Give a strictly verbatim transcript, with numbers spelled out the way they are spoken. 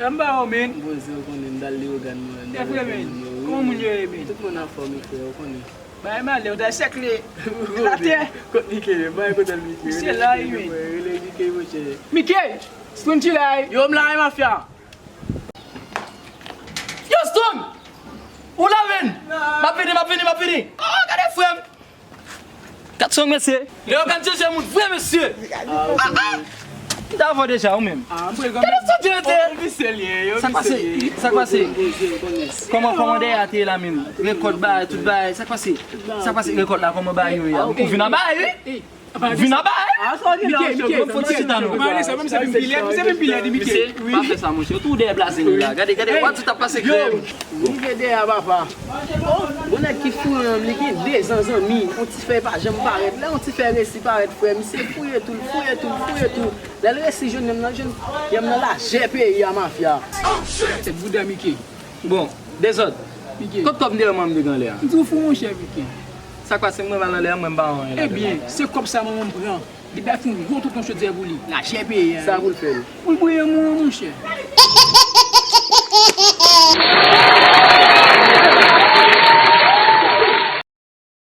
M ba ou, men. Bon, se ou konnen, m dal li ogan mwen. Se vre, men. Kòman moun yo ye, men? Tout moun anfòm, frè, ou konnen. Bay malè, ou ta sèkle. Atè. Kot Mike, men? Bay kote l Mike. Se la, wi, men. Rele Mike, monchè. Mike, Strong ti la, wi. Yo, m la, wi, mafya. Yo, Strong! Ou la, men? M ap vini, m ap vini, m ap vini. Oh, gade frè m. Kat Strong, mesye. Lè yo ka chanje moun vre, mesye. Ah, ah. M ta avè w deja, ou menm. Ah, m pral Gade Strong, ti rete. Misye liye, yo. Sa k pase? Sa k pase? Kòman, kòman dèyè a te ye la menm? Rekòt bagay, tout bagay. Sa k pase? Sa k pase? Rekòt la, kòman bagay yo ye? Ou vin anba, wi? Vin anba, wi? Mike, Mike, Fò ti chita, non. Mwen ale sa, menm se menm pilè, se menm pilè de Mike. Mesye, pa fè sa, monchè. Tou dèyè blaze nou la. Gade, gade, wad sa t ap pase krèm. Mike dèyè a, papa. Oh, bon nèg ki foure nan m, li gen dezan zanmi. On ti fè pa janm parèt. Lè on ti fè resi parèt, frè, misye fouye tou, l fouye tou, l fouye tou. Lè l resi jwenn yonm nan, jwenn yonm nan lajè peyi a, mafya. Se bouda Mike. Bon, dezòd. Mike. Kot kòb m te wè manman m te gen anlè a? M di w fou, monchè, Mike. Sa k pase? Mwen pa nan lè a, mwen m pa wè anyen ladan. Ebyen, se kòb sa manman m pran. Depi a fin gwo tout yon chodyè pou li. Lajè peyi a. Sa pou l fè l? Pou l bouye moun, monchè.